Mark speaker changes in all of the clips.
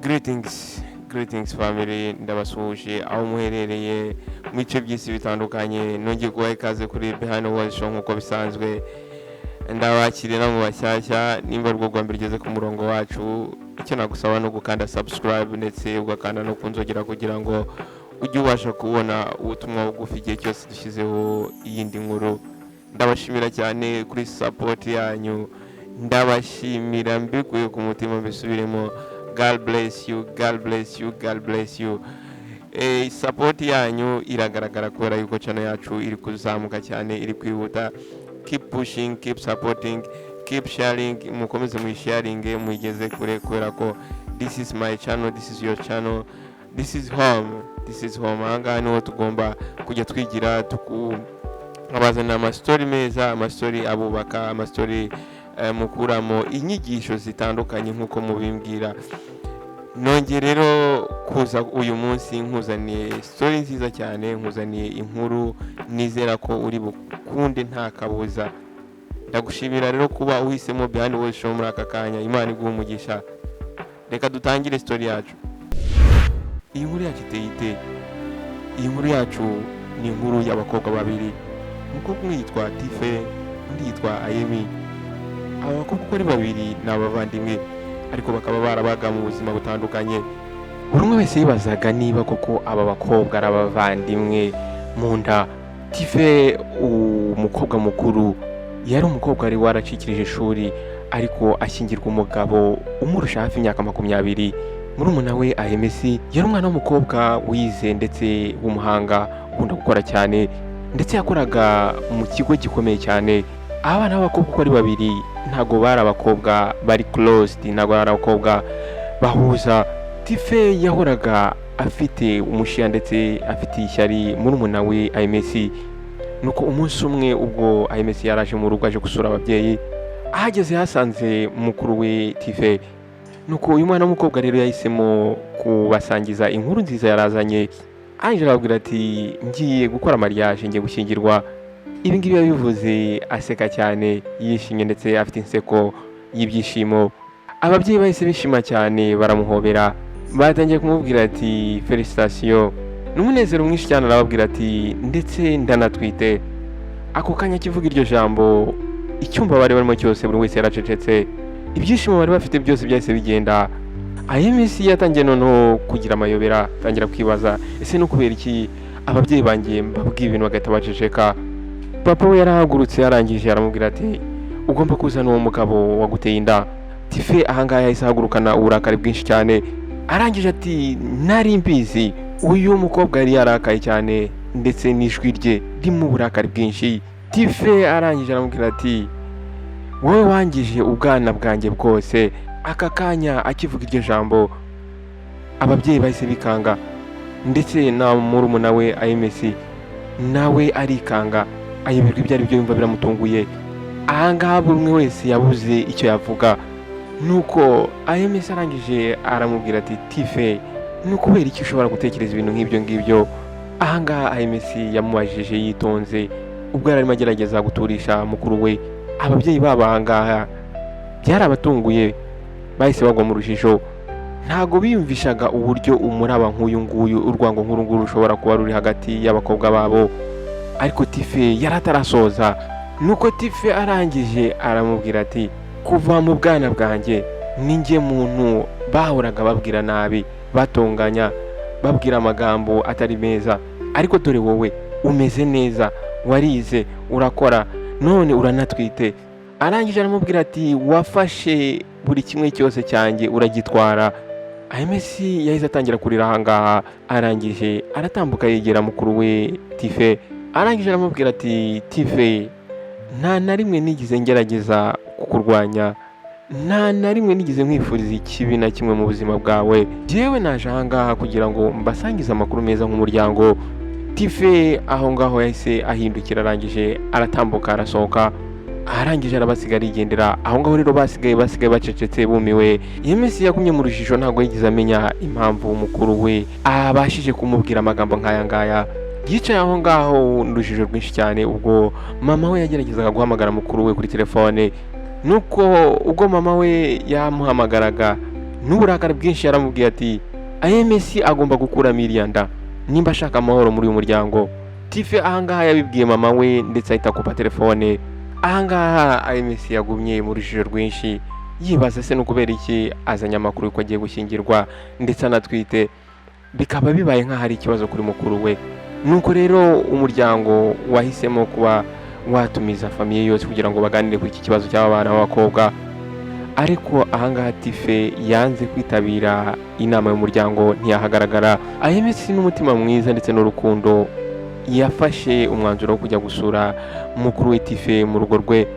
Speaker 1: Greetings, greetings family, ndabasuhuje aho muherereye mu bice by'isi bitandukanye. Nongeye kubaha ikaze kuri Behind the World Show. Nk'uko bisanzwe, ndabakiriye no mu bashyashya. Nimba aribwo bwa mbere ugeze ku murongo wacu, icyo nagusaba ni ugukanda subscribe ndetse ugakanda no kunzogera kugira ngo ujye ubasha kubona ubutumwa bugufi igihe cyose dushyizeho iyindi nkuru. Ndabashimira cyane kuri support yanyu, ndabashimira mbikuye ku mutima, mbisubiremo: God bless you, God bless you, God bless you. Support yanyu iragaragara kubera yuko channel yacu iri kuzamuka cyane, iri kwihuta. Keep pushing, keep supporting, keep sharing. Mukomeze muyisharinge, muyigeze kure, kubera ko this is my channel, this is your channel, this is home, this is home. Ahangaha niho tugomba kujya twigira, tuku abazanira amastori meza, amastori abubaka, amastori mukuramo inyigisho zitandukanye nk'uko mubimbwira. Nongeye rero kuza uyu munsi nkuzaniye story nziza cyane, nkuzaniye inkuru nizera ko uri bukunde nta kabuza. Ndagushimira rero kuba uhisemo Behind the World Show muri aka kanya. Imana iguha umugisha. Reka dutangire story yacu. Iyi nkuru yacu iteye ite? Iyi nkuru yacu ni inkuru y'abakobwa babiri. Umukobwa umwe yitwa Tife, undi yitwa Ayemi. Aba bakobwa uko ari babiri ni abavandimwe, ariko bakaba barabaga mu buzima butandukanye. Buri umwe wese yibazaga niba koko aba bakobwa ari abavandimwe mu nda. Tife, umukobwa mukuru, yari umukobwa wari waracikirije ishuri, ariko ashyingirwa umugabo umurusha hafi imyaka 20. Murumuna we Ahemesi yari umwana w'umukobwa wize ndetse w'umuhanga, ukunda gukora cyane, ndetse yakoraga mu kigo gikomeye cyane. Abana b'abakobwa uko ari babiri ntabwo bari abakobwa bari closed, ntabwo bari abakobwa bahuza. Tife yahoraga afite umushiya ndetse afite ishyari murumuna we Ayimesi. Nuko umunsi umwe, ubwo Ayimesi yaraje mu rugo aje gusura ababyeyi, ahageze hasanze mukuru we Tife. Nuko uyu mwana w'umukobwa rero yahisemo kubasangiza inkuru nziza yarazanye. Arangije arababwira ati: "Ngiye gukora mariage, ngiye gushyingirwa." Ibi ngibi yabivuze aseka cyane, yishimye ndetse afite inseko y'ibyishimo. Ababyeyi bahise bishima cyane, baramuhobera, batangiye kumubwira ati: "Félicitations." N'umunezero mwinshi cyane arababwira ati: "Ndetse ndanatwite." Ako kanya akivuga iryo jambo, icyumba bari barimo cyose buri wese yaracecetse. Ibyishimo bari bafite byose byahise bigenda. Ayemesi yatangiye noneho kugira amayobera, atangira kwibaza: "Ese no kubera iki ababyeyi banjye mbabwiye ibintu bagahita baceceka?" Papa we yarahagurutse, yarangije aramubwira ati: "Ugomba kuzana uwo mugabo waguteye inda." Tife ahangaha yahise ahagurukana uburakari bwinshi cyane, arangije ati: "Nari mbizi." Uyu mukobwa yari yarakaye cyane, ndetse n'ijwi rye ririmo uburakari bwinshi. Tife arangije aramubwira ati: "Wowe wangije ubwana bwanjye bwose." Aka kanya akivuga iryo jambo, ababyeyi bahise bikanga, ndetse na murumuna we Ayemesi nawe arikanga, ayoberwa ibyo ari byo, yumva biramutunguye. Ahangaha buri umwe wese yabuze icyo yavuga. Nuko Ayemesi arangije aramubwira ati: "Tife, ni ukubera iki ushobora gutekereza ibintu nk'ibyo ngibyo?" Ahangaha Ayemesi yamubajije yitonze ubwo yari arimo agerageza guturisha mukuru we. Ababyeyi babo ahangaha byarabatunguye, bahise bagwa mu rujijo. Ntago biyumvishaga uburyo umuraba nk'uyu nguyu, urwango nk'uru nguru rushobora kuba ruri hagati y'abakobwa babo. Ariko Tife yari atarasoza. Nuko Tife arangije aramubwira ati: "Kuva mu bwana bwanjye ninjye muntu bahoraga babwira nabi, batonganya, babwira amagambo atari meza. Ariko dore wowe umeze neza, warize, urakora, none uranatwite." Arangije aramubwira ati: "Wafashe buri kimwe cyose cyanjye uragitwara." Ayemesi yahise atangira kurira ahangaha. Arangije aratambuka, yegera mukuru we Tife, arangije aramubwira ati: "Tife, nta na rimwe nigeze ngerageza kukurwanya, nta na rimwe nigeze nkwifuriza ikibi na kimwe mu buzima bwawe. Jyewe naje ahangaha kugira ngo mbasangize amakuru meza nk'umuryango." Tife aho ngaho yahise ahindukira, arangije aratambuka, arasohoka, arangije arabasiga, arigendera. Aho ngaho rero basigaye bacecetse, bumiwe. Iyo minsi yagumye mu rujijo, ntabwo yigeze amenya impamvu mukuru we abashije kumubwira amagambo nk'aya ngaya. Yicaye aho ngaho n'urujijo rwinshi cyane ubwo mama we yageragezaga guhamagara mukuru we kuri telefone. Nuko ubwo mama we yamuhamagaraga N'uburakari bwinshi yaramubwiye ati AMS agomba gukuramo iriya nda nimba ashaka amahoro muri uyu muryango. Tife ahangaha yabibwiye mama we ndetse ahita akupa telefone. Ahangaha AMS yagumye mu rujijo rwinshi, yibaza se no kubera iki azanye amakuru yuko agiye gushyingirwa ndetse anatwite, bikaba bibaye nk'aho ari ikibazo kuri mukuru we. Nuko rero umuryango wahisemo kuba watumiza famille yose kugira ngo baganire kuri iki kibazo cy'aba bana b'abakobwa. Ariko ahangaha Tife yanze kwitabira inama y'umuryango, ntiyahagaragara. AMS n'umutima mwiza ndetse n'urukundo yafashe umwanzuro wo kujya gusura mukuru we Tife mu rugo rwe.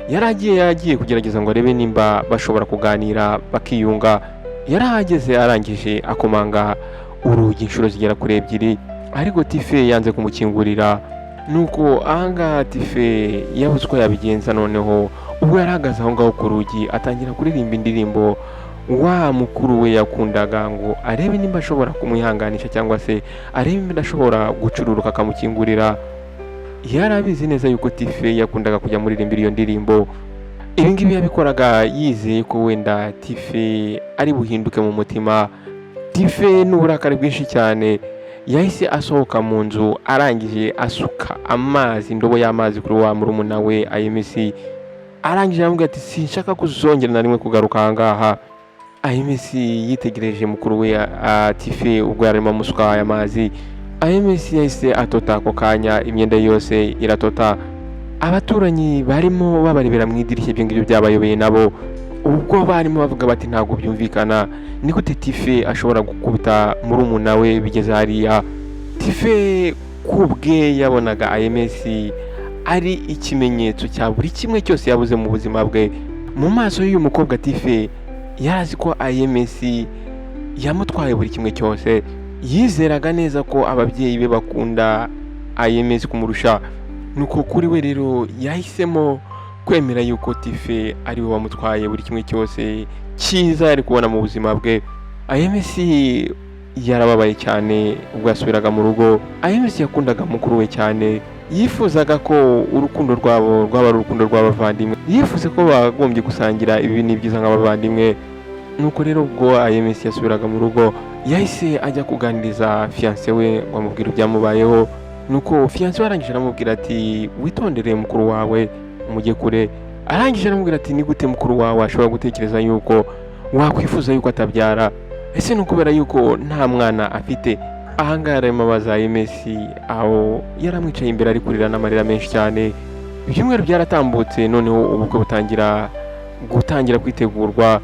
Speaker 1: Yari agiye yagiye kugerageza ngo arebe nimba bashobora kuganira bakiyunga. Yarahageze arangije akomanga urugi inshuro zigera kuri ebyiri, ariko Tife yanze kumukingurira. Nuko ahangaha Tife yabuze uko yabigenza. Noneho ubwo yari ahagaze aho ngaho ku rugi, atangira kuririmba indirimbo wa mukuru we yakundaga, ngo arebe nimba ashobora kumwihanganisha cyangwa se arebe nimba ashobora gucururuka akamukingurira. Yari abizi neza yuko Tife yakundaga kujya muririmbira iyo ndirimbo. Ibi ngibi yabikoraga yizeye ko wenda Tife ari buhinduke mu mutima. Tife n'uburakari bwinshi cyane yahise asohoka mu nzu, arangije asuka amazi, indobo y'amazi, kuri wa murumuna we AMS. Arangije aramubwira ati sinshaka kuzongera na rimwe kugaruka aha ngaha. AMS yitegereje mukuru we Tife ubwo yarimo amusuka aya mazi. AMS yahise atota ako kanya, imyenda ye yose iratota. Abaturanyi barimo babarebera mu idirishya, ibyo ngibyo byabayobeye nabo, ubwo barimo bavuga bati ntabwo byumvikana, ni gute Tife ashobora gukubita murumuna we bigeze hariya? Tife kubwe yabonaga AMS ari ikimenyetso cya buri kimwe cyose yabuze mu buzima bwe. Mu maso y'uyu mukobwa Tife yari azi ko AMS yamutwaye buri kimwe cyose. Yizeraga neza ko ababyeyi be bakunda AMS kumurusha. Nuko kuri we rero yahisemo kwemera yuko Tife ari we wamutwaye buri kimwe cyose cyiza yari kubona mu buzima bwe. AMS yarababaye cyane ubwo yasubiraga mu rugo. AMS yakundaga mukuru we cyane, yifuzaga ko urukundo rwabo rwaba ari urukundo rw'abavandimwe, yifuza ko bagombye gusangira ibi n'ibyiza nk'abavandimwe. Nuko rero ubwo AMS yasubiraga mu rugo, yahise ajya kuganiriza fiancé we ngo amubwire ibyamubayeho. Nuko fiancé we arangije aramubwira ati witondere mukuru wawe, mujye kure. Arangije aramubwira ati ni gute mukuru wawe ashobora gutekereza yuko wakwifuza yuko atabyara? Ese ni ukubera yuko nta mwana afite? Ahangaha arimo abaza AMS, aho yaramwicaye imbere ari kurira n'amarira menshi cyane. Ibyumweru byaratambutse, noneho ubukwe butangira gutangira kwitegurwa.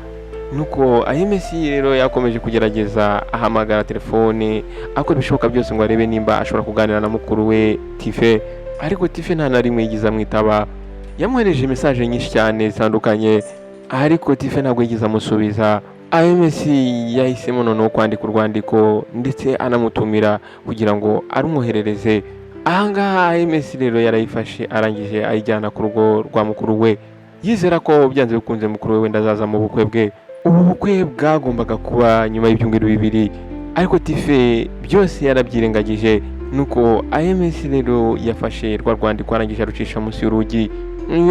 Speaker 1: Nuko AMS rero yakomeje kugerageza, ahamagara telefone, akora ibishoboka byose ngo arebe nimba ashobora kuganira na mukuru we Tife, ariko Tife nta na rimwe yigeze amwitaba. Yamwohereje message nyinshi cyane zitandukanye, ariko Tife ntabwo yigeze amusubiza. AMS yahisemo noneho kwandika urwandiko ndetse anamutumira kugira ngo arumwoherereze. Ahangaha AMS rero yarayifashe, arangije ayijyana ku rugo rwa mukuru we, yizera ko byanze bikunze mukuru we wenda azaza mu bukwe bwe. Ubu bukwe bwagombaga kuba nyuma y'ibyumweru 2, ariko Tife byose yarabyirengagije. Nuko AMS rero yafashe rwa rwandiko, arangije arucisha munsi y'urugi.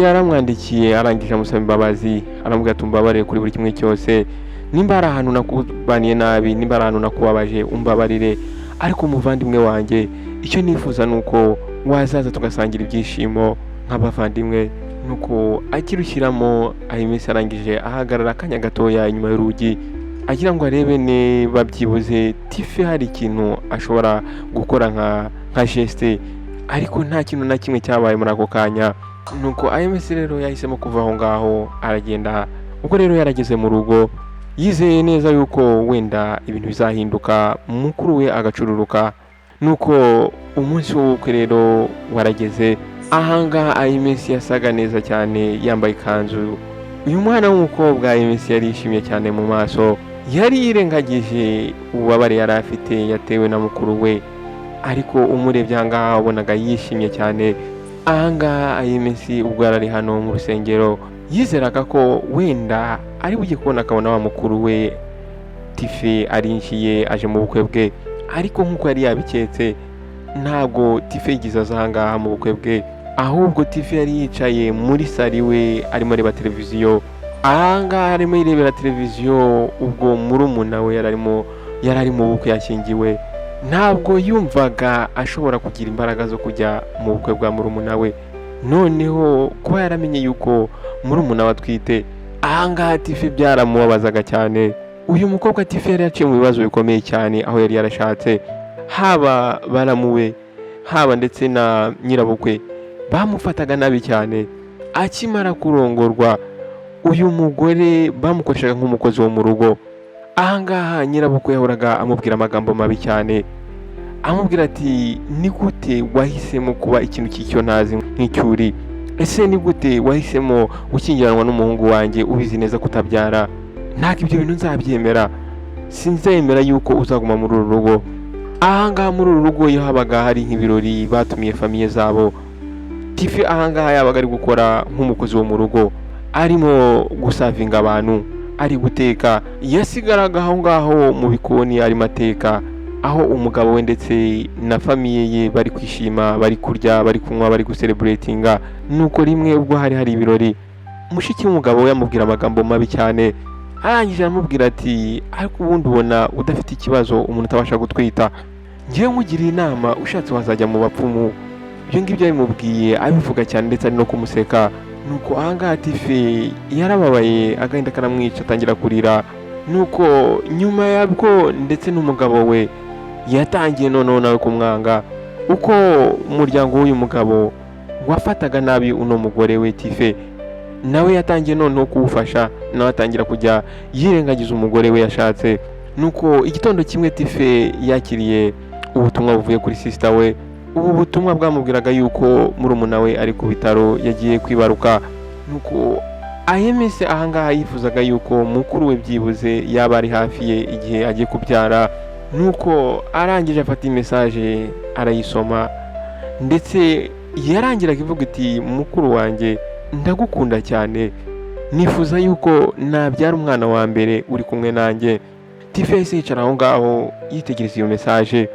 Speaker 1: Yaramwandikiye, arangije amusaba imbabazi, aramubwira ati umbabarire kuri buri kimwe cyose, nimba hari ahantu nakubaniye nabi, nimba hari ahantu nakubabaje, umbabarire, ariko umuvandimwe wanjye, icyo nifuza ni uko wazaza tugasangira ibyishimo nk'abavandimwe. Nuko akirushyiramo, AMS arangije ahagarara akanya gatoya inyuma y'urugi, agira ngo arebe niba byibuze Tife hari ikintu ashobora gukora nka geste, ariko nta kintu na kimwe cyabaye muri ako kanya. Nuko AMS rero yahisemo kuva aho ngaho aragenda. Ubwo rero yarageze mu rugo, yizeye neza yuko wenda ibintu bizahinduka, mukuru we agacururuka. Nuko umunsi w'ubukwe rero warageze. Ahangaha AMS yasaga neza cyane, yambaye ikanzu. Uyu mwana w'umukobwa AMS yari yishimye cyane mu maso, yari yirengagije ububabare yari afite yatewe na mukuru we, ariko umurebye ahangaha wabonaga yishimye cyane. Ahangaha AMS ubwo yari ari hano mu rusengero, yizeraga ko wenda ari bujye kubona akabona wa mukuru we Tife arinjiye aje mu bukwe bwe, ariko nk'uko yari yabiketse ntabwo Tife yigeze aza ahangaha mu bukwe bwe. Ahubwo Tife yari yicaye muri salle iwe arimo areba televiziyo. Ahangaha arimo yirebera televiziyo ubwo murumuna we yari ari mu bukwe yashyingiwe. Ntabwo yumvaga ashobora kugira imbaraga zo kujya mu bukwe bwa murumuna we, noneho kuba yaramenye yuko murumuna we atwite. Ahangaha Tife byaramubabazaga cyane. Uyu mukobwa Tife yari yaciye mu bibazo bikomeye cyane aho yari yarashatse, haba baramuwe, haba ndetse na nyirabukwe bamufataga nabi cyane. Akimara kurongorwa, uyu mugore bamukoreshaga nk'umukozi wo mu rugo. Ahangaha nyirabukwe yahoraga amubwira amagambo mabi cyane, amubwira ati: "Ni gute wahisemo kuba ikintu cy'icyo ntazi nk'icyuri? Ese ni gute wahisemo gushyingiranwa n'umuhungu wanjye ubizi neza kutabyara? Ntabwo ibyo bintu nzabyemera, sinzemera yuko uzaguma muri uru rugo." Ahangaha muri uru rugo, iyo habaga hari nk'ibirori batumiye famille zabo, Tife ahangaha yabaga ari gukora nk'umukozi wo mu rugo, arimo guservinga abantu, ari guteka. Yasigaraga aho ngaho mu bikoni arimo ateka, aho umugabo we ndetse na famille ye bari kwishima, bari kurya, bari kunywa, bari gucelebratinga. Nuko rimwe ubwo hari hari ibirori, mushiki w'umugabo we amubwira amagambo mabi cyane. Arangije aramubwira ati: "Ariko ubundi ubona udafite ikibazo, umuntu utabasha gutwita? Ngewe nkugiriye inama, ushatse wazajya mu bapfumu." Ibyo ngibyo yabimubwiye abivuga cyane ndetse ari no kumuseka. Nuko ahangaha Tife yarababaye, agahinda karamwica, atangira kurira. Nuko nyuma yabwo ndetse n'umugabo we yatangiye noneho nawe kumwanga. Uko umuryango w'uyu mugabo wafataga nabi uno mugore we Tife, nawe yatangiye noneho kuwufasha, nawe atangira kujya yirengagiza umugore we yashatse. Nuko igitondo kimwe Tife yakiriye ubutumwa buvuye kuri sister we. Ubu butumwa bwamubwiraga yuko murumuna we ari ku bitaro, yagiye kwibaruka. Nuko ayemese ahangaha yifuzaga yuko mukuru we byibuze yaba ari hafi ye igihe agiye kubyara. Nuko arangije afata imessage arayisoma, ndetse yarangiraga ivuga iti: "Mukuru wanjye, ndagukunda cyane, nifuza yuko nabyara umwana wa mbere uri kumwe nanjye." Tife yahise yicara aho ngaho yitegereza iyo message.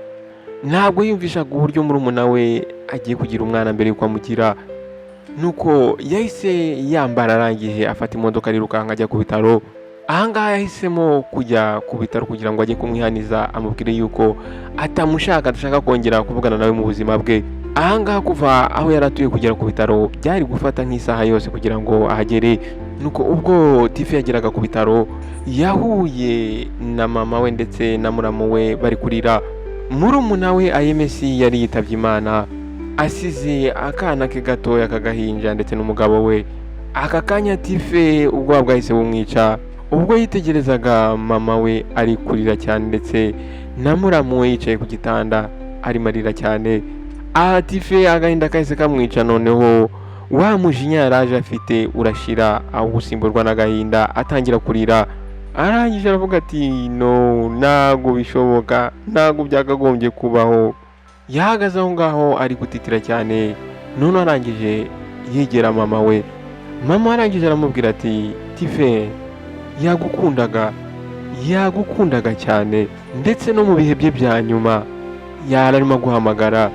Speaker 1: Ntabwo yumvishaga uburyo murumuna we agiye kugira umwana mbere yuko amugira. Nuko yahise yambara, arangije afata imodoka, arirukanka ajya ku bitaro. Ahangaha yahisemo kujya ku bitaro kugira ngo ajye kumwihaniza, amubwire yuko atamushaka, adashaka kongera kuvugana nawe mu buzima bwe. Ahangaha kuva aho yari atuye kugera ku bitaro byari gufata nk'isaha yose kugira ngo ahagere. Nuko ubwo Tife yageraga ku bitaro, yahuye na mama we ndetse na muramu we bari kurira. Murumuna we Ayemesi yari yitabye Imana, asize akana ke gatoya k'agahinja ndetse n'umugabo we. Aka kanya Tife ubwoba bwahise bumwica ubwo yitegerezaga mama we ari kurira cyane, ndetse na muramu we yicaye ku gitanda arimo arira cyane. Aha Tife agahinda kahise kamwica, noneho wa mujinya yaraje afite urashira, aho gusimburwa n'agahinda, atangira kurira. Arangije aravuga ati: "No, ntabwo bishoboka, ntabwo byakagombye kubaho." Yahagaze aho ngaho ari gutitira cyane. None arangije yegera mama we. Mama arangije aramubwira ati: "Tife yagukundaga, yagukundaga cyane, ndetse no mu bihe bye bya nyuma yari arimo guhamagara."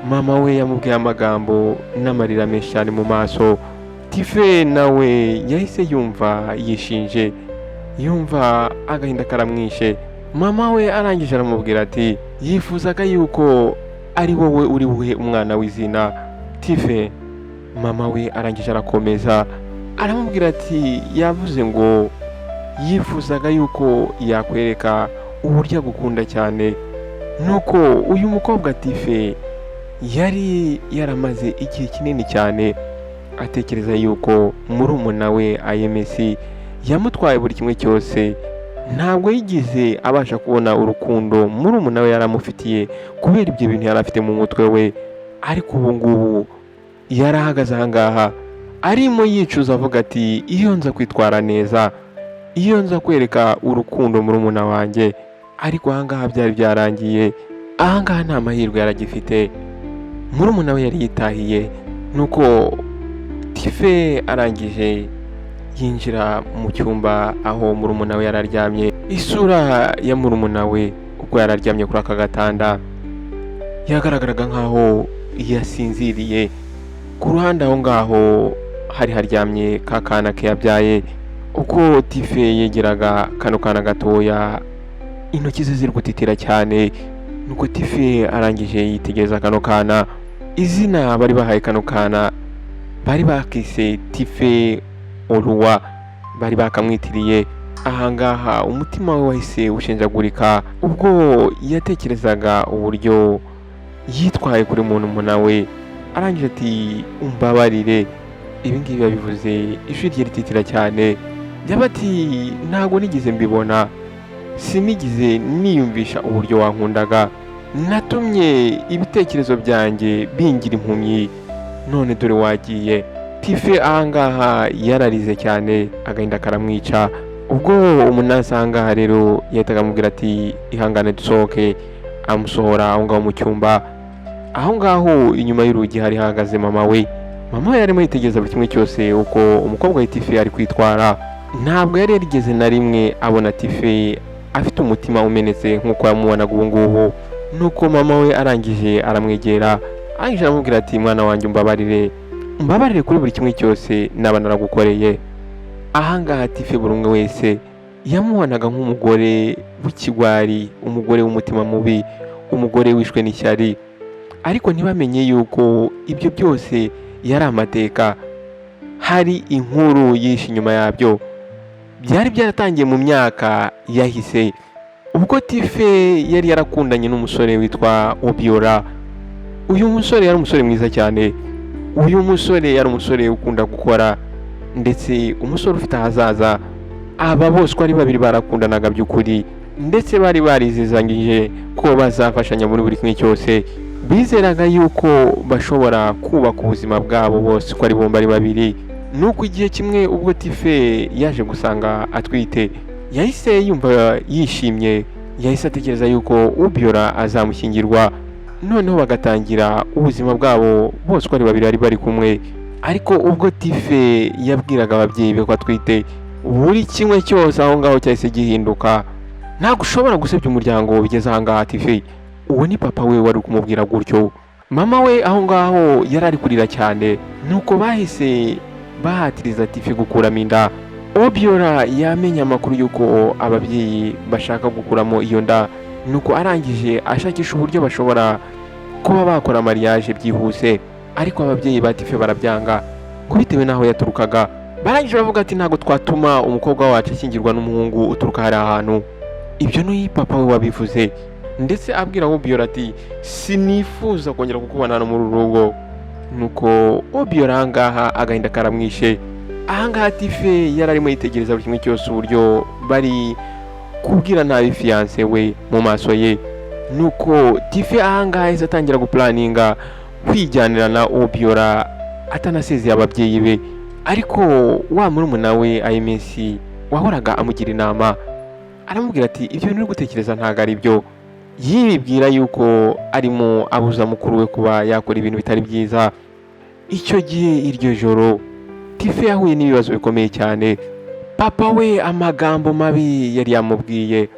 Speaker 1: Mama we yamubwiye amagambo n'amarira menshi cyane mu maso. Tife nawe yahise yumva yishinje, yumva agahinda karamwishe. Mama we arangije aramubwira ati: "Yifuzaga yuko ari wowe uri buhe umwana w'izina Tife." Mama we arangije arakomeza aramubwira ati: "Yavuze ngo yifuzaga yuko yakwereka uburyo agukunda cyane." Nuko uyu mukobwa Tife yari yaramaze igihe kinini cyane atekereza yuko murumuna we Ayemesi yamutwaye buri kimwe cyose. Ntabwo yigeze abasha kubona urukundo murumuna we yari amufitiye kubera ibyo bintu yari afite mu mutwe we. Ariko ubu ngubu yari ahagaze aha ngaha arimo yicuza, avuga ati: "Iyo nza kwitwara neza, iyo nza kwereka urukundo murumuna wanjye." Ariko aha ngaha byari byarangiye, aha ngaha nta mahirwe yaragifite, murumuna we yari yitahiye. Nuko Tife arangije yinjira mu cyumba aho murumuna we yari aryamye. Isura ya murumuna we ubwo yari aryamye kuri aka gatanda yagaragaraga nkaho yasinziriye. Ku ruhande aho ngaho hari haryamye ka kana ke yabyaye. Uko Tife yegeraga kano kana gatoya, intoki ze ziri gutitira cyane. Nuko Tife arangije yitegereza kano kana. Izina bari bahaye kano kana bari bakise Tife Oruwa, bari bakamwitiriye. Ahangaha umutima we wahise ushenjagurika ubwo yatekerezaga uburyo yitwaye kuri muntu we. Arangije ati: "Umbabarire." Ibi ngibi yabivuze ijwi rye rititira cyane. Yaba ati: "Ntabwo nigeze mbibona, sinigeze niyumvisha uburyo wankundaga. Natumye ibitekerezo byanjye bingira impumyi, none dore wagiye." Tife ahangaha yararize cyane, agahinda karamwica. Ubwo umunasi ahangaha rero yahitaga amubwira ati: "Ihangane dusohoke." Amusohora aho ngaho mu cyumba. Aho ngaho inyuma y'urugi hari hahagaze mama we. Mama we yarimo yitegereza buri kimwe cyose uko umukobwa wa Tife ari kwitwara. Ntabwo yari yarigeze na rimwe abona Tife afite umutima umenetse nk'uko yamubonaga ubu ngubu. Nuko mama we arangije aramwegera, arangije aramubwira ati: "Mwana wanjye, umbabarire, umbabarire kuri buri kimwe cyose naba naragukoreye." Ahangaha Tife buri umwe wese yamubonaga nk'umugore w'ikigwari, umugore w'umutima mubi, umugore wishwe n'ishyari, ariko ntibamenye yuko ibyo byose yari amateka, hari inkuru yishe inyuma yabyo. Byari byaratangiye mu myaka yahise, ubwo Tife yari yarakundanye n'umusore witwa Obiora. Uyu musore yari umusore mwiza cyane. Uyu musore yari umusore ukunda gukora, ndetse umusore ufite ahazaza. Aba bose uko ari babiri barakundanaga by'ukuri, ndetse bari barizezanyije ko bazafashanya muri buri kimwe cyose. Bizeraga yuko bashobora kubaka ubuzima bwabo bose uko ari bombi ari babiri. Nuko igihe kimwe ubwo Tife yaje gusanga atwite, yahise yumva yishimye. Yahise atekereza yuko Obiora azamushyingirwa, noneho bagatangira ubuzima bwabo bose uko ari babiri bari bari kumwe. Ariko ubwo Tife yabwiraga ababyeyi be ko atwite, buri kimwe cyose aho ngaho cyahise gihinduka. "Ntabwo ushobora gusebya umuryango bigeze aha ngaha, Tife." Uwo ni papa we wari kumubwira gutyo. Mama we aho ngaho yari ari kurira cyane. Nuko bahise bahatiriza Tife gukuramo inda. Obiora yamenye amakuru y'uko ababyeyi bashaka gukuramo iyo nda, nuko arangije ashakisha uburyo bashobora kuba bakora mariage byihuse. Ariko ababyeyi ba Tife barabyanga, ngo bitewe n'aho yaturukaga. Barangije bavuga ati: "Ntabwo twatuma umukobwa wacu ashyingirwa n'umuhungu uturuka hariya hantu." Ibyo ni papa we wabivuze, ndetse abwira Obiora ati: "Sinifuza kongera kukubona hano muri uru rugo." Nuko Obiora ahangaha agahinda karamwishe. Ahangaha Tife yari arimo yitegereza buri kimwe cyose, uburyo bari kubwira nabi fiancé we mu maso ye. Nuko Tife ahangaha yahise atangira guplanninga kwijyanira na Obiora atanasezeye ababyeyi be. Ariko wa murumuna we Ayimesi wahoraga amugira inama aramubwira ati: "Ibyo bintu uri gutekereza ntabwo ari byo." Yibwira yuko arimo abuza mukuru we kuba yakora ibintu bitari byiza. Icyo gihe, iryo joro, Tife yahuye n'ibibazo bikomeye cyane. Papa we amagambo mabi yari yamubwiye,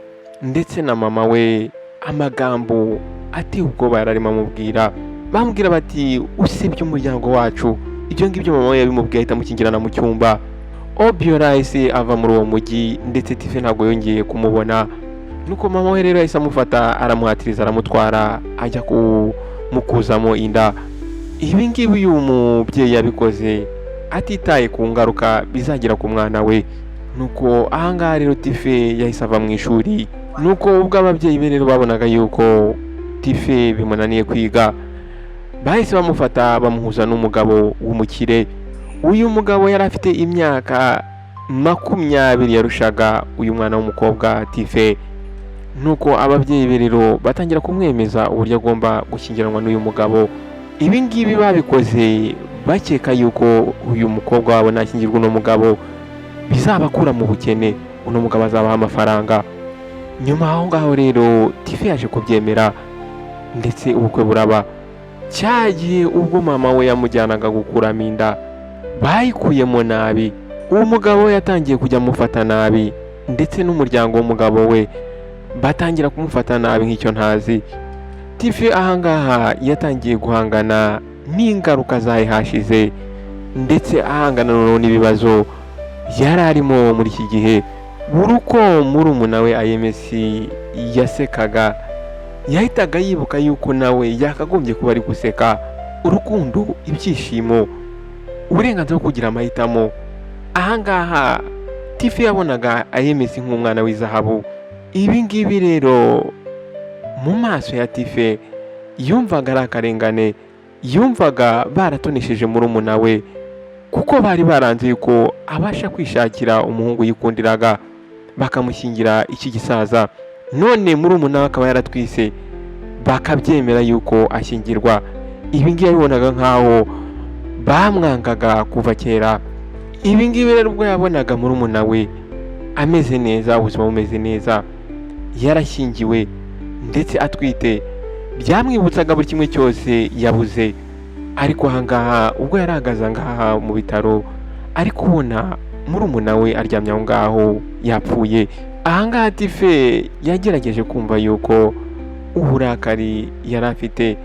Speaker 1: ndetse na mama we amagambo ateye ubwoba yari arimo amubwira. Bamubwira bati: "Usebye umuryango wacu." Ibyo ngibyo mama we yabimubwiye ahita amukingirana mu cyumba. Obiora yahise ava muri uwo mujyi, ndetse Tife ntabwo yongeye kumubona. Nuko mama we rero yahise amufata, aramuhatiriza, aramutwara, ajya kumukuzamo inda. Ibi ngibi uyu mubyeyi yabikoze atitaye ku ngaruka bizagira ku mwana we. Nuko ahangaha rero Tife yahise ava mu ishuri. Nuko ubwo ababyeyi be rero babonaga yuko Tife bimunaniye kwiga, bahise bamufata bamuhuza n'umugabo w'umukire. Uyu mugabo yari afite imyaka 20 yarushaga uyu mwana w'umukobwa Tife. Nuko ababyeyi be rero batangira kumwemeza uburyo agomba gushyingiranwa n'uyu mugabo. Ibi ngibi babikoze bakeka yuko uyu mukobwa wabo nashyingirwa uno mugabo bizabakura mu bukene, uno mugabo azabaha amafaranga. Nyuma aho ngaho rero Tife yaje kubyemera, ndetse ubukwe buraba. Cya gihe ubwo mama we yamujyanaga gukuramo inda, bayikuyemo nabi. Uwo mugabo we yatangiye kujya amufata nabi, ndetse n'umuryango w'umugabo we batangira kumufata nabi nk'icyo ntazi. Tife ahangaha yatangiye guhangana n'ingaruka zayo hashize, ndetse ahangana noneho n'ibibazo. Yari arimo muri iki gihe, buri uko murumuna we Ayemesi yasekaga, yahitaga yibuka yuko nawe yakagombye kuba ari guseka. Urukundo, ibyishimo, uburenganzira bwo kugira amahitamo. Ahangaha Tife yabonaga Ayemesi nk'umwana w'izahabu. Ibi ngibi rero mu maso ya Tife yumvaga ari akarengane, yumvaga baratonesheje murumuna we, kuko bari baranze yuko abasha kwishakira umuhungu yikundiraga, bakamushyingira iki gisaza. None murumuna we akaba yaratwise, bakabyemera yuko ashyingirwa. Ibi ngibi yabibonaga nk'aho bamwangaga kuva kera. Ibi ngibi rero ubwo yabonaga murumuna we ameze neza, ubuzima bumeze neza, yarashyingiwe ndetse atwite, byamwibutsaga buri kimwe cyose yabuze. Ariko ahangaha ubwo yari ahagaze ahangaha mu bitaro, ari kubona murumuna we aryamye aho ngaho yapfuye. Ahangaha Tife yagerageje kumva yuko uburakari yari afite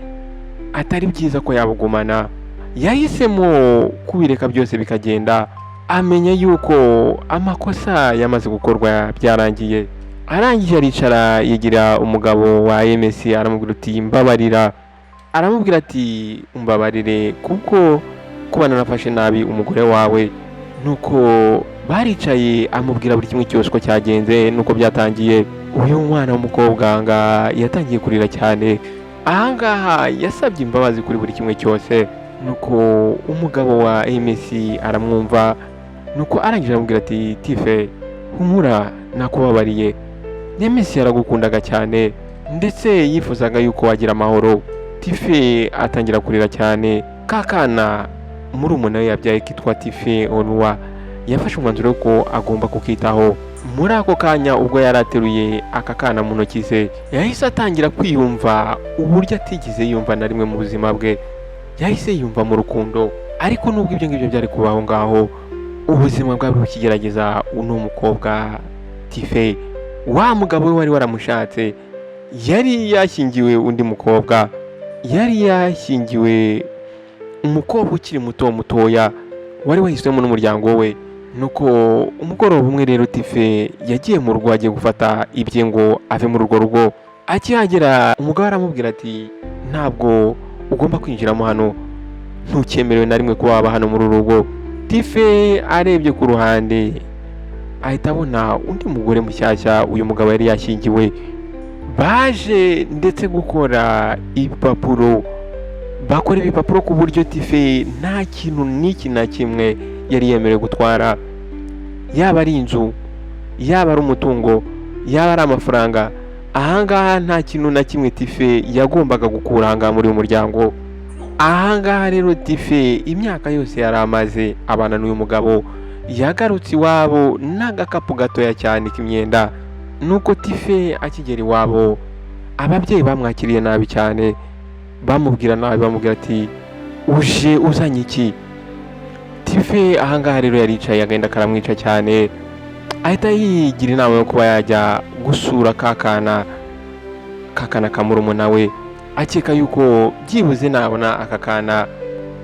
Speaker 1: atari byiza ko yabugumana. Yahisemo kubireka byose bikagenda, amenya yuko amakosa yamaze gukorwa, byarangiye. Arangije aricara, yigira umugabo wa Emesi, aramubwira uti: "Mbabarira." Aramubwira ati: "Umbabarire kuko kuba narafashe nabi umugore wawe." Nuko baricaye, amubwira buri kimwe cyose uko cyagenze nuko byatangiye. Uyu mwana w'umukobwa nga yatangiye kurira cyane. Ahangaha yasabye imbabazi kuri buri kimwe cyose. Nuko umugabo wa Emesi aramwumva, nuko arangije aramubwira ati: "Tife, humura, nakubabariye. Emesi yaragukundaga cyane, ndetse yifuzaga yuko wagira amahoro." Tife atangira kurira cyane. Ka kana murumuna we yabyaye kitwa Tife Onuwa, yafashe umwanzuro ko agomba kukitaho. Muri ako kanya ubwo yari ateruye aka kana mu ntoki ze, yahise atangira kwiyumva uburyo atigeze yumva na rimwe mu buzima bwe. Yahise yumva mu rukundo. Ariko nubwo ibyo ngibyo byari kubaho ngaho, ubuzima bwari bukigerageza uno mukobwa Tife. Wa mugabo we wari waramushatse yari yashyingiwe undi mukobwa, yari yashyingiwe umukobwa ukiri muto mutoya wari wahiswemo n'umuryango we. Nuko umugoroba umwe rero Tife yagiye mu rugo, agiye gufata ibye ngo ave muri urwo rugo. Akihagera umugabo aramubwira ati: "Ntabwo ugomba kwinjiramo hano, ntucyemerewe na rimwe kuba waba hano muri uru rugo." Tife arebye ku ruhande ahita abona undi mugore mushyashya uyu mugabo yari yashyingiwe. Baje ndetse gukora ibipapuro, bakora ibipapuro ku buryo Tife nta kintu n'iki na kimwe yari yemerewe gutwara, yaba ari inzu, yaba ari umutungo, yaba ari amafaranga. Ahangaha nta kintu na kimwe Tife yagombaga gukura ahangaha muri uyu muryango. Ahangaha rero Tife imyaka yose yari amaze abana n'uyu mugabo, yagarutse iwabo n'agakapu gatoya cyane k'imyenda. Nuko Tife akigera iwabo, ababyeyi bamwakiriye nabi cyane, bamubwira nabi, bamubwira ati: "Uje uzanye iki?" Tife ahangaha rero yaricaye, agenda karamwica cyane. Ahita yigira inama yo kuba yajya gusura ka kana, ka kana ka murumuna we, akeka yuko byibuze nabona aka kana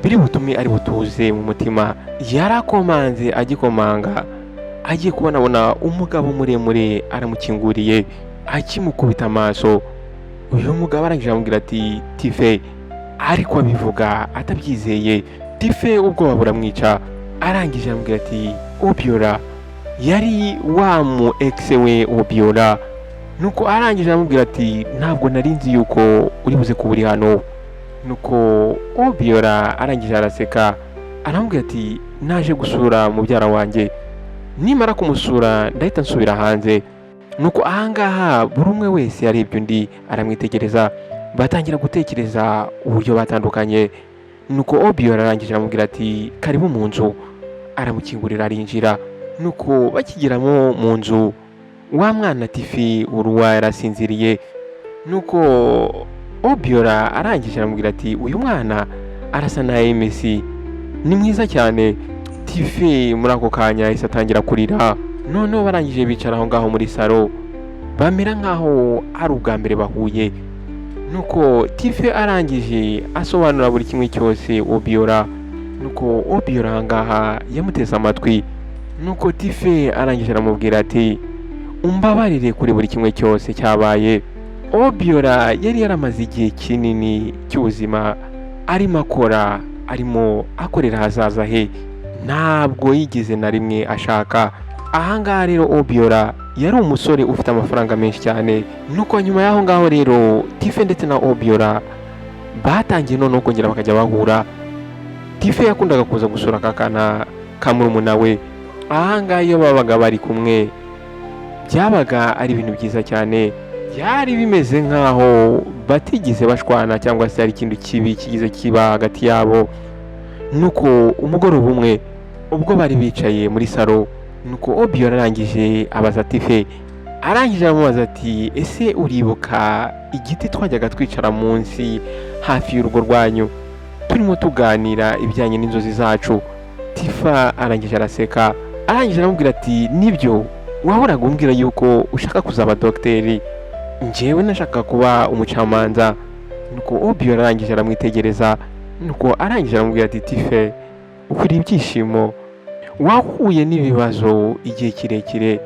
Speaker 1: biri butume ari butuze mu mutima. Yarakomanze, agikomanga agiye kubonabona umugabo muremure aramukinguriye. Akimukubita amaso uyu mugabo arangije aramubwira ati: "Tife?" Ariko abivuga atabyizeye. Tife ubwoba buramwica. Arangije aramubwira ati: "Obiora." Yari wa mu ex we Obiora. Nuko arangije aramubwira ati: "Ntabwo nari nzi yuko uri buze kuba uri hano." Nuko Obiora arangije araseka, aramubwira ati: "Naje gusura mubyara wanjye, nimara kumusura ndahita nsubira hanze." Nuko ahangaha buri umwe wese yarebye undi aramwitegereza, batangira gutekereza uburyo batandukanye. Nuko Obiora arangije aramubwira ati: "Karibu mu nzu." Aramukingurira arinjira. Nuko bakigeramo mu nzu, wa mwana Tifi uruwa yarasinziriye. Nuko Obiora arangije aramubwira ati: "Uyu mwana arasa na Emesi, ni mwiza cyane." Tife muri ako kanya yahise atangira kurira. Noneho barangije bicara aho ngaho muri salo, bamera nk'aho ari ubwa mbere bahuye. Nuko Tife arangije asobanura buri kimwe cyose Obiora. Nuko Obiora aha ngaha yamuteze amatwi. Nuko Tife arangije aramubwira ati: "Umbabarire kuri buri kimwe cyose cyabaye." Obiora yari yaramaze igihe kinini cy'ubuzima arimo akora, arimo akorera ahazaza he, ntabwo yigeze na rimwe ashaka. Ahangaha rero Obiora yari umusore ufite amafaranga menshi cyane. Nuko nyuma y'aho ngaho rero Tife ndetse na Obiora batangiye noneho kongera bakajya bahura. Tife yakundaga kuza gusura akakana ka murumuna we. Ahangaha iyo babaga bari kumwe byabaga ari ibintu byiza cyane, byari bimeze nk'aho batigeze bashwana cyangwa se hari ikintu kibi kigize kiba hagati yabo. Nuko umugoroba umwe ubwo bari bicaye muri salo, nuko Obiora arangije abaza Tife, arangije aramubaza ati: "Ese uribuka igiti twajyaga twicara munsi hafi y'urugo rwanyu turimo tuganira ibijyanye n'inzozi zacu?" Tifa arangije araseka, arangije aramubwira ati: "Nibyo, wahoraga umbwira yuko ushaka kuzaba dogiteri, njyewe nashakaga kuba umucamanza." Nuko Obiora arangije aramwitegereza, nuko arangije aramubwira ati: "Tife, ukwiriye ibyishimo, wahuye n'ibibazo igihe kirekire,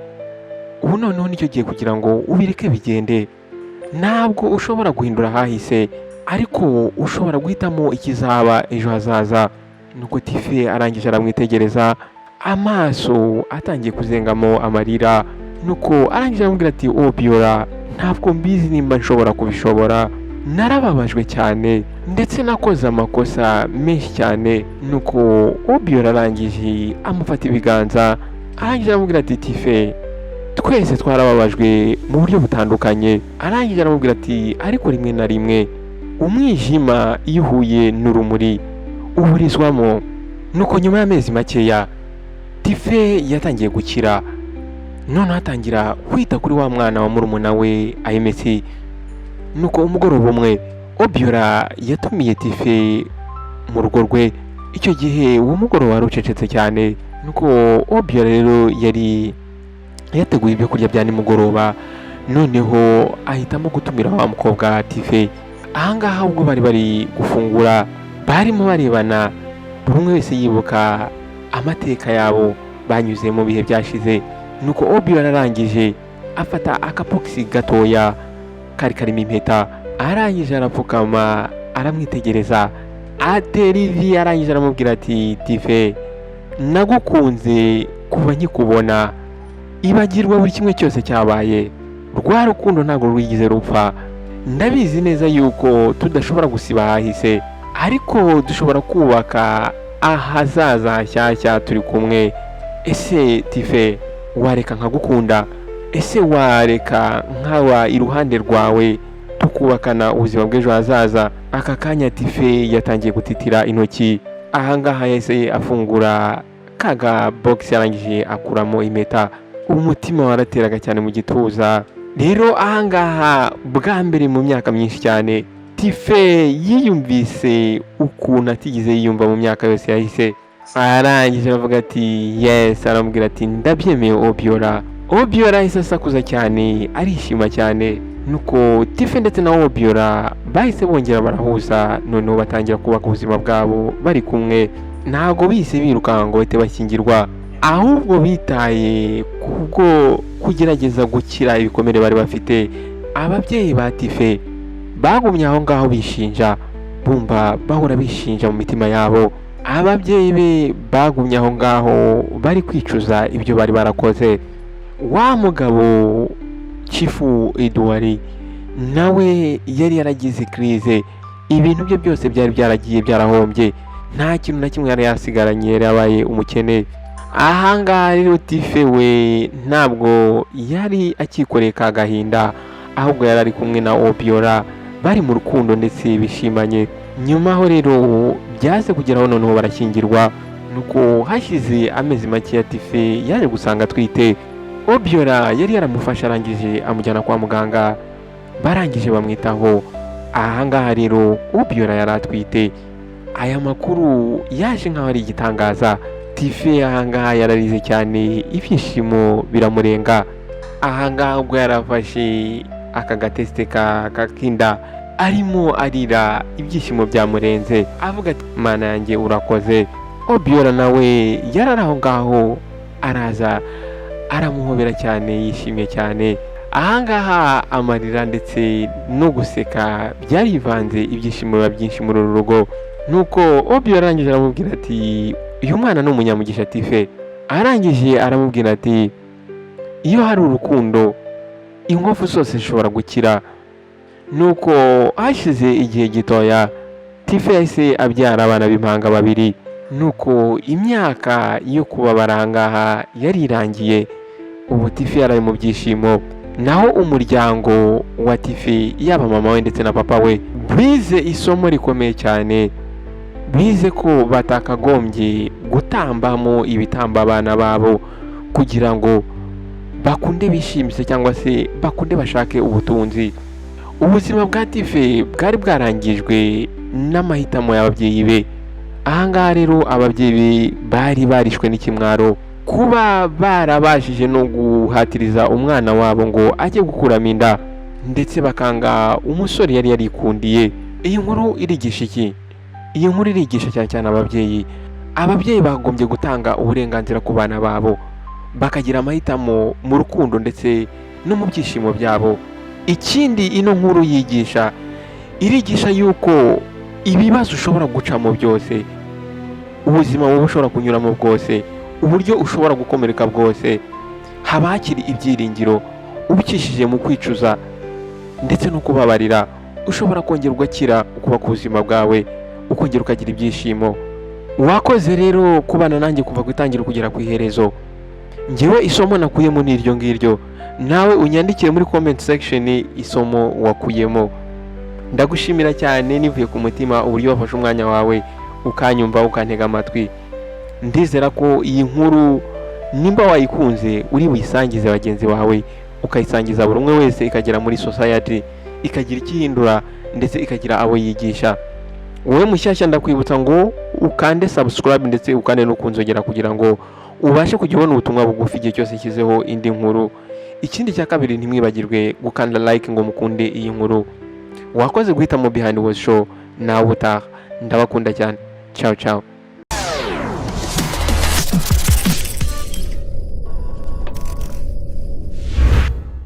Speaker 1: ubu noneho nicyo gihe kugira ngo ubireke bigende. Ntabwo ushobora guhindura ahahise, ariko ushobora guhitamo ikizaba ejo hazaza." Nuko Tife arangije aramwitegereza, amaso atangiye kuzengamo amarira. Nuko arangije aramubwira ati: "Obiora, ntabwo mbizi nimba nshobora kubishobora, narababajwe cyane ndetse nakoze amakosa menshi cyane." Nuko Obiora arangije amufata ibiganza, arangije aramubwira ati: "Tife, twese twarababajwe mu buryo butandukanye." Arangije aramubwira ati: "Ariko rimwe na rimwe umwijima iyo uhuye n'urumuri uburizwamo." Nuko nyuma y'amezi makeya Tife yatangiye gukira, noneho atangira kwita kuri wa mwana wa murumuna we Ayemesi. Nuko umugoroba umwe Obiora yatumiye Tife mu rugo rwe. Icyo gihe uwo mugoroba wari ucecetse cyane. Nuko Obiora rero yari yateguye ibyo kurya bya nimugoroba, noneho ahitamo gutumira wa mukobwa Tife. Ahangaha ubwo bari bari gufungura, barimo barebana, buri umwe wese yibuka amateka yabo banyuze mu bihe byashize. Nuko Obiora arangije afata akabogisi gatoya kari karimo impeta, arangije arapfukama, aramwitegereza, atera ivi, arangije aramubwira ati: "Tife, nagukunze kuva nkikubona, ibagirwa buri kimwe cyose cyabaye, rwa rukundo ntabwo rwigeze rupfa. Ndabizi neza yuko tudashobora gusiba ahahise, ariko dushobora kubaka ahazaza hashyashya turi kumwe. Ese Tife, wareka nkagukunda? Ese wareka nkaba iruhande rwawe tukubakana ubuzima bw'ejo hazaza?" Aka kanya Tife yatangiye gutitira intoki. Ahangaha yahise afungura kaga bogisi, arangije akuramo impeta, umutima warateraga cyane mu gituza. Rero ahangaha bwa mbere mu myaka myinshi cyane Tife yiyumvise ukuntu atigeze yiyumva mu myaka yose yahise. Arangije aravuga ati: "Yes." Aramubwira ati: "Ndabyemeye, Obiora." Obiora ahise asakuza cyane, arishima cyane. Nuko Tife ndetse na Obiora bahise bongera barahuza, noneho batangira kubaka ubuzima bwabo bari kumwe. Ntabwo bihise birukanka ngo bahite bashyingirwa, ahubwo bitaye kubwo kugerageza gukira ibikomere bari bafite. Ababyeyi ba Tife bagumye aho ngaho bishinja, bumva bahora bishinja mu mitima yabo. Ababyeyi be bagumye aho ngaho bari kwicuza ibyo bari barakoze. Wa mugabo Chief Eduwari nawe yari yaragize crise, ibintu bye byose byari byaragiye byarahombye, nta kintu na kimwe yari yasigaranye, yari yabaye umukene. Ahangaha rero Tife we ntabwo yari akikoreye ka gahinda, ahubwo yari ari kumwe na Obiora, bari mu rukundo ndetse bishimanye. Nyuma aho rero byaze kugeraho noneho barashyingirwa. Nuko hashize amezi make ya Tife yaje gusanga atwite. Obiora yari yaramufashe, arangije amujyana kwa muganga, barangije bamwitaho. Ahangaha rero Obiora yari atwite. Aya makuru yaje nk'aho ari igitangaza. Tife ahangaha yararize cyane, ibyishimo biramurenga. Ahangaha ubwo yarafashe aka gatesite kakinda, arimo arira, ibyishimo byamurenze, avuga ati: "Mana yanjye, urakoze." Obiora nawe yari ari aho ngaho. Araza aramuhobera cyane, yishimye cyane. Ahangaha amarira ndetse no guseka byarivanze, ibyishimo biba byinshi muri uru rugo. Nuko Obi yarangije aramubwira ati: "Uyu mwana ni umunyamugisha, Tife." Arangije aramubwira ati: "Iyo hari urukundo, inkovu zose zishobora gukira." Nuko hashize igihe gitoya, Tife yahise abyara abana b'impanga babiri. Nuko imyaka yo kubabara ahangaha yari irangiye, ubu Tife yari ari mu byishimo. Naho umuryango wa Tife, yaba mama we ndetse na papa we, bize isomo rikomeye cyane. Bize ko batakagombye gutambamo ibitambo abana babo kugira ngo bakunde bishimishe cyangwa se bakunde bashake ubutunzi. Ubuzima bwa Tife bwari bwarangijwe n'amahitamo y'ababyeyi be. Ahangaha rero ababyeyi be bari barishwe n'ikimwaro kuba barabashije no guhatiriza umwana wabo ngo ajye gukuramo inda, ndetse bakanga umusore yari yarikundiye. Iyi nkuru irigisha iki? Iyi nkuru irigisha cyane cyane ababyeyi. Ababyeyi bagombye gutanga uburenganzira ku bana babo, bakagira amahitamo mu rukundo ndetse no mu byishimo byabo. Ikindi ino nkuru yigisha, irigisha yuko ibibazo ushobora gucamo byose, ubuzima buba ushobora kunyuramo bwose, uburyo ushobora gukomereka bwose, haba hakiri ibyiringiro. Ubicishije mu kwicuza ndetse no kubabarira, ushobora kongera ugakira, ukubaka ubuzima bwawe, ukongera ukagira ibyishimo. Wakoze rero kubana nanjye kuva ku itangira kugera ku iherezo. Ngewe isomo nakuyemo ni iryo ngiryo. Nawe unyandikire muri comment section isomo wakuyemo. Ndagushimira cyane nivuye ku mutima uburyo wafashe umwanya wawe ukanyumva, ukantega amatwi. Ndizera ko iyi nkuru nimba wayikunze uri buyisangize bagenzi bawe, ukayisangiza buri umwe wese, ikagera muri society, ikagira icyo ihindura ndetse ikagira abo yigisha. Wowe mushyashya, ndakwibutsa ngo ukande subscribe ndetse ukande no kunzogera kugira ngo ubashe kujya ubona ubutumwa bugufi igihe cyose nshyizeho indi nkuru. Ikindi cya kabiri, ntimwibagirwe gukanda like ngo mukunde iyi nkuru. Wakoze guhitamo Behind the Show. Nawe utaha, ndabakunda cyane. Ciao ciao.